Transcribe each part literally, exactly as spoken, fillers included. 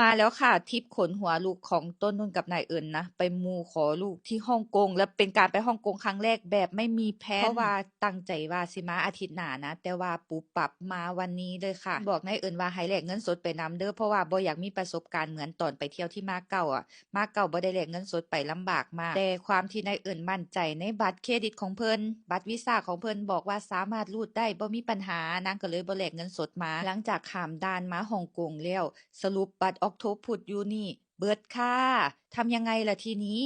มาแล้วค่ะ ทริปขนหัวลุกของต้นนุ่นกับนายเอิญนะ ไปมูขอลูกที่ฮ่องกง และเป็นการไปฮ่องกงครั้งแรกแบบไม่มีแพลน เพราะว่าตั้งใจว่าสิมาอาทิตย์หน้านะ แต่ว่าปุบปับมาวันนี้เลยค่ะ บอกนายเอิญว่าให้แลกเงินสดไปนำเด้อ เพราะว่าบ่อยากมีประสบการณ์เหมือนตอนไปเที่ยวที่มาเก๊าอะ มาเก๊าบ่ได้แลกเงินสดไป ลำบากมาก แต่ความที่นายเอิญมั่นใจในบัตรเครดิตของเพิ่น บัตรวีซ่าของเพิ่น บอกว่าสามารถรูดได้บ่มีปัญหา นางก็เลยบ่แลกเงินสดมา หลังจากข้ามด่านมาฮ่องกงแล้ว สรุปบัตรออกโทพุทอยู่นี่เบิดค่ะ ทำยังไงล่ะทีนี้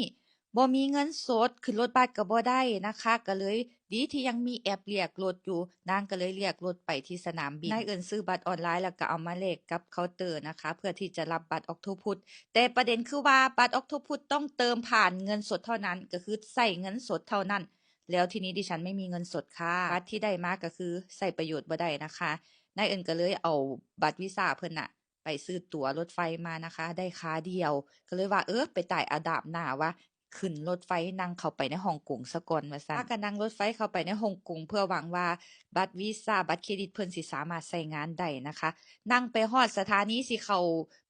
บ่มีเงินสด ขึ้นรถบัสก็บ่ได้นะคะ ก็เลยดีที่ยังมีแอปเรียกรถอยู่ นางก็เลยเรียกรถไปที่สนามบิน นายเอิญซื้อบัตรออนไลน์แล้วก็เอามาแลกกับเคาน์เตอร์นะคะ เพื่อที่จะรับบัตรออกโทพุท แต่ประเด็นคือว่าบัตรออกโทพุทต้องเติมผ่านเงินสดเท่านั้น ก็คือใส่เงินสดเท่านั้น แล้วทีนี้ดิฉันไม่มีเงินสดค่ะ บัตรที่ได้มาก็คือใส่ประโยชน์บ่ได้นะคะ นายเอิญก็เลยเอาบัตรวีซ่าเพิ่นน่ะ ไปซื้อตั๋วรถไฟมานะคะ ได้ขาเดียว ก็เลยว่า เออ ไปตายเอาดาบหน้าว่า ขึ้นรถไฟนั่งเข้าไปในฮ่องกงซะก่อนว่าซั่น พากันนั่งรถไฟเข้าไปในฮ่องกง เพื่อหวังว่าบัตรวีซ่า บัตรเครดิตเพิ่นสิสามารถใช้งานได้นะคะ นั่งไปฮอดสถานีสิเข้า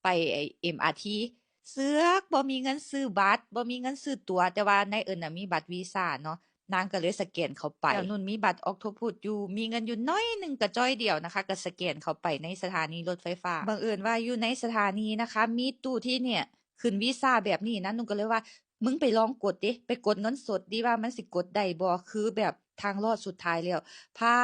ไปไอ้ เอ็มอาร์ที เสือกบ่มีเงินซื้อบัตร บ่มีเงินซื้อตั๋ว แต่ว่านายเอิญน่ะมีบัตรวีซ่าเนาะ นางก็เลยสแกนเข้าไป แล้วนุ่นมีบัตรออกโทพุทอยู่ มีเงินอยู่น้อยหนึ่งกะจ้อยเดียวนะคะ ก็สแกนเข้าไปในสถานีรถไฟฟ้า บังเอิญว่าอยู่ในสถานีนะคะ มีตู้ที่เนี่ย ขึ้นวีซ่าแบบนี้นะ นุ่นก็เลยว่า มึงไปลองกดเด้ ไปกดเงินสดดีว่ามันสิกดได้บ่ คือแบบทางรอดสุดท้ายแล้ว พา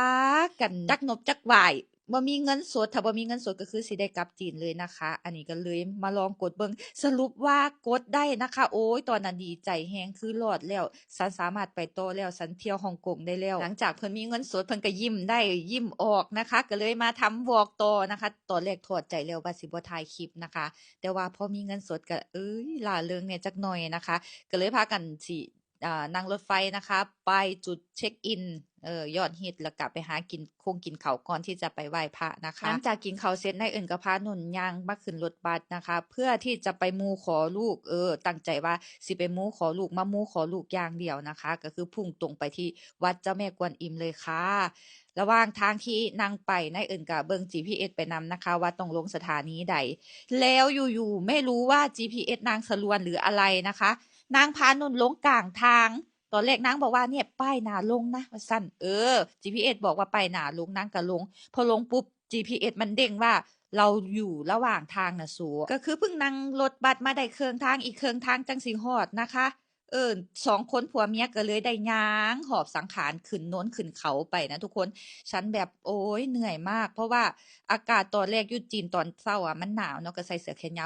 กันจักนบจักหว่าย บ่มีเงินสด ถ้าบ่มีเงินสดก็คือสิได้กลับจีนเลยนะคะ อันนี้ก็เลยมาลองกดเบิ่ง สรุปว่ากดได้นะคะ โอ้ย ตอนนั้นดีใจแฮง คือรอดแล้ว ฉันสามารถไปต่อแล้ว ฉันเที่ยวฮ่องกงได้แล้ว หลังจากเพิ่นมีเงินสด เพิ่นก็ยิ้มได้ ยิ้มออกนะคะ ก็เลยมาทำวล็อกต่อนะคะ ตอนแรกถอดใจแล้วว่าสิบ่ถ่ายคลิปนะคะ แต่ว่าพอมีเงินสดก็ เอ้ย ร่าเริงแหน่จักหน่อยนะคะ ก็เลยพากันสิ อ่า นั่งรถไฟนะคะ ไปจุดเช็คอิน เอ่อ ยอดฮิต แล้วก็ไปหากินคงกินข้าวก่อนที่จะไปไหว้พระนะคะ หลังจากกินข้าวเสร็จ นายเอิญก็พานุ่นย่างมาขึ้นรถบัสนะคะ เพื่อที่จะไปมูขอลูก เออ ตั้งใจว่าสิไปมูขอลูก มามูขอลูกอย่างเดียวนะคะ ก็คือพุ่งตรงไปที่วัดเจ้าแม่กวนอิมเลยค่ะ ระหว่างทางที่นั่งไป นายเอิญก็เบิ่งจีพีเอสไปนำนะคะ ว่าต้องลงสถานีใด แล้วอยู่ๆ ไม่รู้ว่าจีพีเอสนางสะลวนหรืออะไรนะคะ นางพานุ่นลงกลางทาง ตอนแรกนางบอกว่า "เนี่ย ป้ายหน้าลงนะ" ว่าซั่น เออ จีพีเอสบอกว่าป้ายหน้าลง นางก็ลง พอลงปุ๊บ จีพีเอสมันเด้งว่า "เราอยู่ระหว่างทางนะสู" ก็คือเพิ่งนั่งรถบัสมาได้เคิ่งทาง อีกเคิ่งทางจั่งสิฮอดนะคะ เออ สองคนผัวเมียก็เลยได้ย่างหอบสังขารขึ้นโน้นขึ้นเขาไปนะทุกคน ฉันแบบ โอ๊ย เหนื่อยมาก เพราะว่าอากาศตอนแรกอยู่จีนตอนเช้าอะ มันหนาวเนาะ ก็ใส่เสื้อแขนยาว